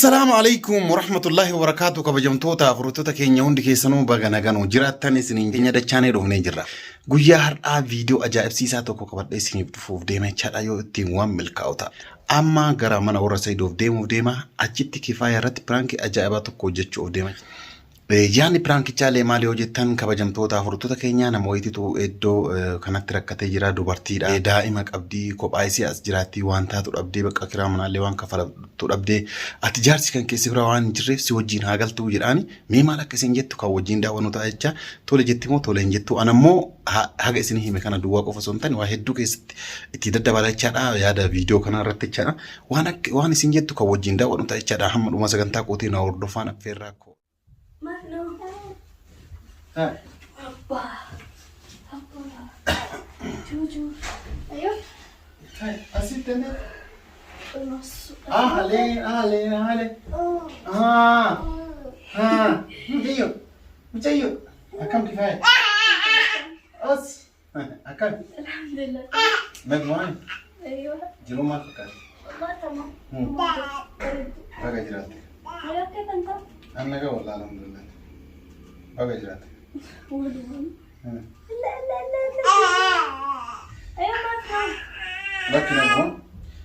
Assalaamu alaikum warahmatullahi wabarakaatu kabajamtoota hordoftoota keenya hundi keessanuu baga naganuu jiraattan isiniin keenya dachaanee dhufnee jirra. Guyyaa har'aa viidiyoo ajaa'ibsiisaa tokko qabadhee isiniif dhufuuf deema jechaadha yoo ittiin waan milkaa'u ta'a. Amma gara mana warra Saidoof deemuuf deema achitti kifaaya irratti piraankii ajaa'ibaa tokko hojjechuuf deema. Yaadni piraankichaalee maali yoo jettan kabajamtoota hordoftoota keenyaa nama wayititu iddoo kanatti rakkatee jira dubartiidha. Daa'ima qabdi kophaa isii as jiraatti waan taatu dhabdee bakka kiraa manaallee waan kafaltu dhabdee ati jaarsi kan keessi bira waan hin jirreef si wajjin haa galtuu jedhaani mee maal akka isin jettu kan wajjin daawwannu ta'a jecha tole jetti moo tole hin jettu anammoo haga isin hime kana duwwaa qofa osoo hin taane waa hedduu keessatti itti daddabala jechaadha yaada viidiyoo kana irratti jechaadha waan akka waan isin jettu kan wajjin daawwannu ta'a jechaadha hamma dhuma sagantaa kootii na hordofaan affeerraa koo. Abba. Abba. Juju. Ayo. Asitti illee. Ahleen ahleen ahleen. Ah. Ah. Mucayyoo. Mucayyoo. Akkam kifaaya? As. Akkam? Alhamdulillah. Nagumaan Ayo. jiruu maal fakkaata? Wallah tamam. Baga jiraatte. Ayo كيف انت؟ An nagaa wallah alhamdulillah. Baga jiraatte. لا لا لا لا. ايوه ما افهم. Lakki nagumaan.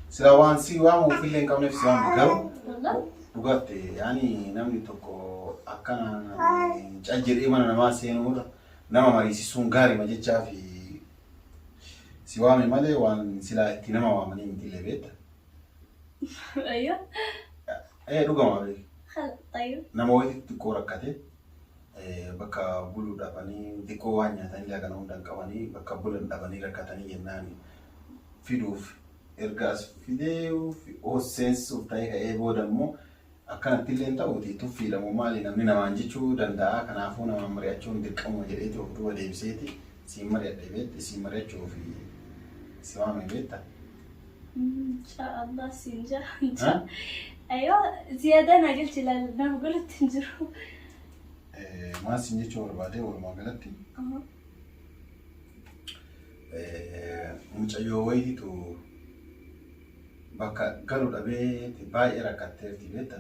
Silaa waan si waamuuf illee hin qabneef si waamne garuu والله dhugaatti yaani namni tokko akkana cal jedhee mana namaa seenuudha nama mariisisuun gaariima jechaa fi si waame malee waan silaa itti nama waamanii miti illee beekta. ايوه Ee dhugama beek. خلاص طيب. Nama wayiitti xiqqoo rakkate bakka bulu dhabanii xiqqoo waan nyaatan illee kana hunda hin qabanii bakka bulan dhabanii rakkatanii jennaan fiduuf erga as fidee seensisuuf ta'ee ka'ee booda immoo akkanatti illee hin ta'uuti tuffiidha moo maali namni namaan jechuu danda'a kanaafuu namaan mari'achuun dirqamuma jedheeti of duuba deebiseeti siin mari'adhe beekte siin mari'achuuf si waame beekta. ان شاء الله سينجا ان شاء ايوه زياده انا قلت لا انا قلت تنجرو. Maal siin jechuu barbaade walumaa galatti mucayyoo wayiitu bakka galu dhabee baay'ee rakkatteerti beekta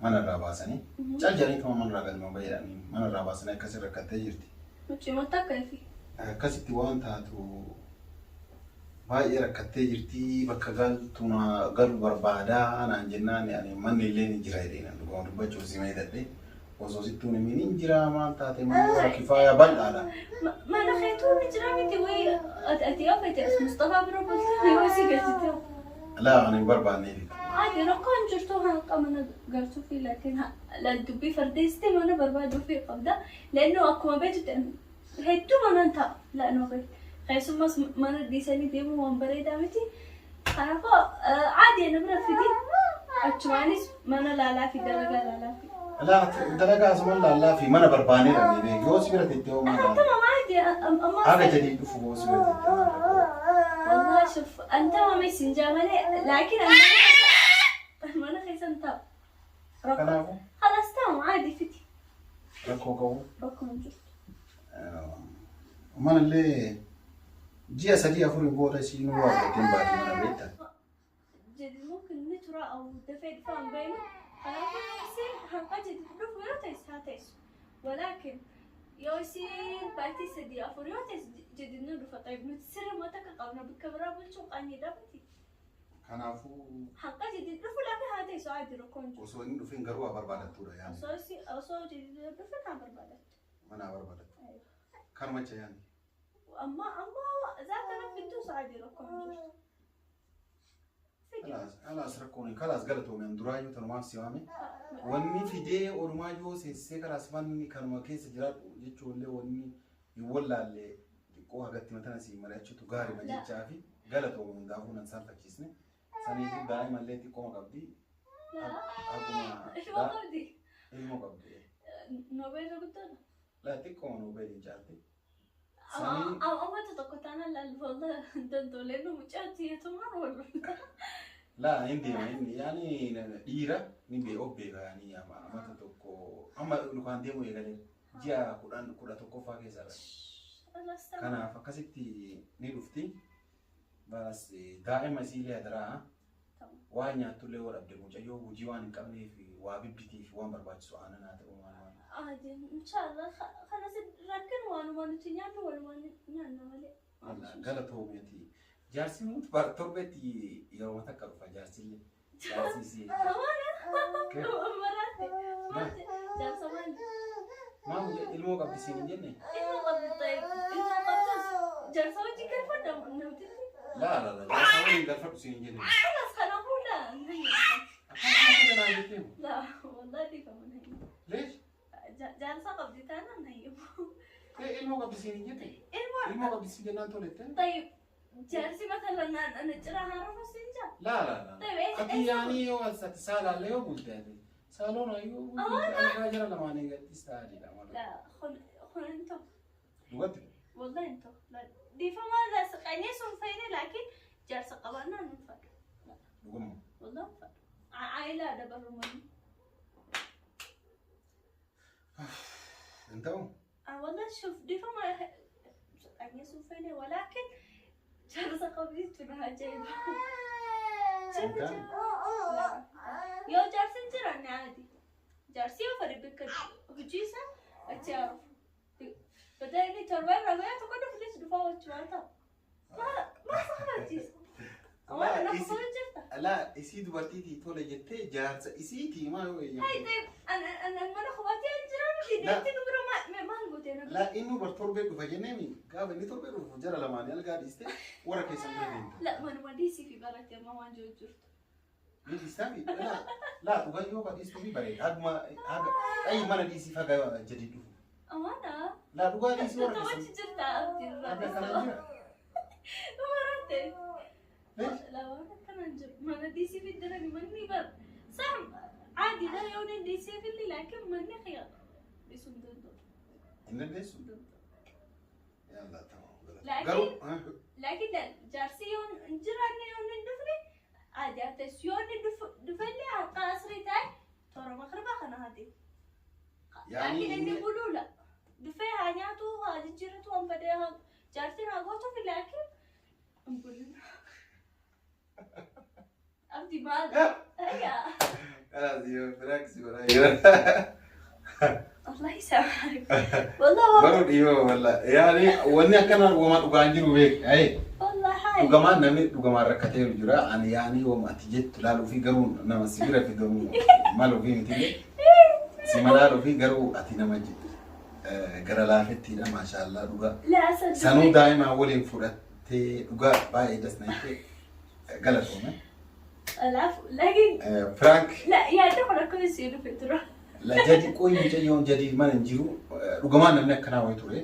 manarraa baasanii cal jedhanii tuma manarraa galma baay'eedhaan manarraa baasanii akkasii rakkattee jirti. Mucimata kaifi. Akkasitti waan taatu baay'ee rakkattee jirti bakka galtu na galu barbaadaa naan jennaan ani manni illee ni jira jedhee nan dhugama dubbachuuf si meedadhe osoo sittuun himin hin jira maal taate manni warra kifaayaa bal'aadha. Mana keetuu ni jira miti wayi ati yoo as Mustafaa bira bultee yoo si galchite. Laa ani hin barbaanneefi. Ati rakkoon jirtu hanqa mana galchuu fi laakiin dubbii fardeessitee mana barbaaduu fi qabda. Leennoo akkuma beektutti hedduu manaan ta'a la'noo beektu. Keessumas mana dhiisanii deemuu waan bareedaa miti. Kanaafuu caadi ana bira fidi achumaanis mana laalaa fi dalagaa laalaa fi. Laa dalagaa asumaan laallaa fi mana barbaanee dhabnee beeku yoo si bira teettee hoo maal أنا تمام عادي أما haga jedhii dhufu yoo si bira teettee maal rakkoo. والله شوف أنت ما ميسن جاملي لكن أنا ما خيسن تاب Kanaafuu خلاص تمام عادي فتي rakkoo qabu. رقم جرت. Manallee ji'a sadii afuriin booda isiin waa argateen baate mana beekta. جديد ممكن نترى أو دفع فهم بينه خلاص يصير هنقجد حروف ويوتيس هاتيس ولكن يوسين باتي سدي أفريوتيس جديد نور طيب نتسر ما تكقبنا بكبرا بلشو قاني دابتي Kanaafuu هنقجد حروف لكن هاتيس عادي ركون osoo inni dhufin garuu haa barbaadattuudha yaani. أصو جديد حروف كان بربادت. Mana haa barbaadattu. Kanuma jecha yaani. أما ذاك أنا في الدوس عادي ركون جرت. Kalaas rakkoon kalaas galatoome duraayyuu tanumaaf si waame. Wanni fidee olumaayyuu seensisee kalaas manni kanuma keessa jiraadhu jechuullee wanni hin wallaalle xiqqoo hagatti matana si mari'achuutu gaariima jechaa fi galatoome hundaafuu nan saalfachiisne. Saniifuu daa'imallee xiqqooma qabdi. Akkuma Ilmoo qabdi. Ilmoo qabdi. Noobeel guddaadha. Laa xiqqooma noobeel hin caalti. Amma tokko taanaan laal wallah dandoleen mucaatti yetumaan wallu. Laa hin deema inni yaani dhiira ni bee of beeka yaani amata tokko amma lukaan deemu eegalee ji'a 10 11ffaa keessa dha. Kanaaf akkasitti ni dhufti. Baas daa'ima isiilee adaraa. Tamam. Waan nyaattullee yoo dhabde mucayyoo hojii waan hin qabneef waa bibbitiif waan barbaachisu aanan haa ta'u maal maal. Adi inshallah kanas rakkin waanuma nuti nyaannu walumaan nyaanna malee. Galatoomeeti. Jaarsi mutu torbeetti yeroo takka dhufa jaarsillee. Jaarsi isii. Maraate. Jaarsa maali? Maa mucaa ilmoo qabdi siin hin jenne? Ilmoo qabdi ta'e ilmoo qabdus jaarsa wajjin galfadha namtichi. Laa laa laa jaarsa waliin galfadhu siin hin jenne. Kanas kanaafuu laa hin Akkana kana naa jettee moo? Laa wallahi dhiifama hin hayyu. Leesh? Jaarsa qabdi taanaan hayyu. Ee ilmoo qabdi siin hin jenne? Ilmoo Ilmoo qabdi siin jennaan tolette? طيب jaarsi مثلا أنا jira haarafa siin jaa. Laa laa laa. طيب إيش Ati yaanii yoo ati saalaallee yoo bulte ati saaloon ayyuu algaa jara lamaanii gadis taa'aniidha malee. لا خن خن انتو Dhugatti. والله انتو لا دي فما لا سقاني سن فيني لكن جالسة قبلنا ننفر Dhugumma. والله انفر عائلة دبر مني Hin ta'u? آه والله شوف دي فما سقاني سن فيني ولكن جالسة قبلت انها جايبة Hin ta'u? يو جالسة جيراني عادي جالسة يوفر بك هجيسة أتعرف بدأني تربية ربيع تقول فلوس دفاع وشواتا ما ما صحتي وانا نفسي جرت Laa isii dubartiitii tole jettee jaarsa isiitii maa yoo eeyyamu. طيب انا انا انا اخواتي انجراني لا. ديتي نبرة ما ما نقول انا Laa inni bar torbee dhufa jenneemi gaafa inni torbee dhufu jara lamaanii algaa dhiiste warra keessan bira deemta. لا ما انا ما ديسي في بركه ما ما جو جرت Ni dhiistaafi laa laa dhugaa yoo ka dhiistu fi bareeda haguma haga ayi mana dhiisiif haga jadi dhufu. انا Laa dhugaa dhiisii warra انت ما keessan. جرت عبدي Haga kana jira. مرتين Leesh? لا وانا كمان جر ما انا ديسي في الدرجه مني بر صح عادي لا يوني ديسي في اللي لكن مني خيار بيسون دندو Hin dandeessu? دندو Yallaa tamam. Laakiin- Garuu لكن لا جارسي يون جيراني يون دفني عادي حتى يون دفني على قصري تاعي ترى مغربة خنا هذه يعني لكن اللي inni- يقولوا لا دفعها نياتو هذه جيرتو هم بديها جارتي راغوتو في لكن نقول أبدي مال هيا Kalaas yoo firaaksi godhaa الله يسامحك والله والله Garuu dhiiroo walla yaani wanni akkanaa dhugamaan dhugaan jiru beek. Ayi. والله حالي Dhugamaan namni dhugamaan rakkateeru jira. Ani yaani wama ati jettu laaluu fi garuu nama si bira fidamu maluu fi miti si malaaluu fi garuu ati nama gara laafettiidha maashaallah dhugaa. لا أصدق Sanuu daa'ima waliin fudhattee dhugaa baay'ee das na jettee galatoome. العفو لكن Frank لا يا دخل كويس فترة la jadi qoyi mucayyoon jadi mana hin jiru dhugamaan namni akkanaa wayi ture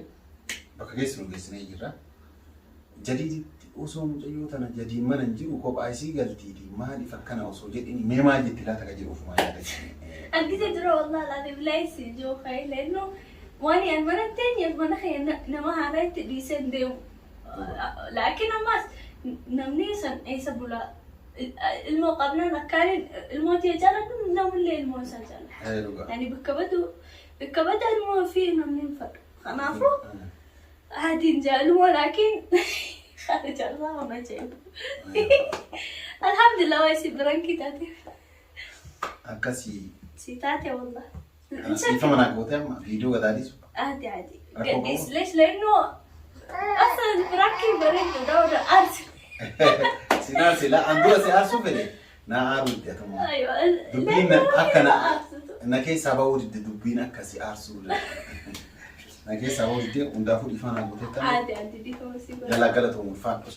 bakka geessinu geessinee jirra. Jadiiditti osoo mucayyoo tana jadii mana hin jiru kophaa isii galtiiti maaliif akkana osoo jedhini mee maal jetti laata ka jedhu ofumaa yaada. أنت تدري والله العظيم ليس جو خي لأنه واني المرة الثانية المرة خي نما هاريت ديسن ديو لكن أماس نمني سن أي سبولا المقابلة نكارين الموت يجعل نم اللي الموت سجل Dhugaa. يعني بكبدو بكبد المو في نمني فرق خنافو عادي نجعل ولكن خارج الله ما جايب الحمد لله وايسي برانكي تاتي Akkasii سيتاتي والله dhiifama manaa gootee amma viidiyoo gadaadhisu. عادي عادي أكو قديس ليش؟ لأنه أصلا براكي بريد دولة أرسل Si naarsi laa an dura si aarsuu fedhe naa aaruu itti atamu. أيوة Dubbiin لأنه akka na أرسل na keessaa bahuu didde dubbiin akka si aarsuu na keessaa bahuu didde hundaafuu dhiifama naa gootee عادي عادي دي خمسة Yallaa galatoom ulfaadhu.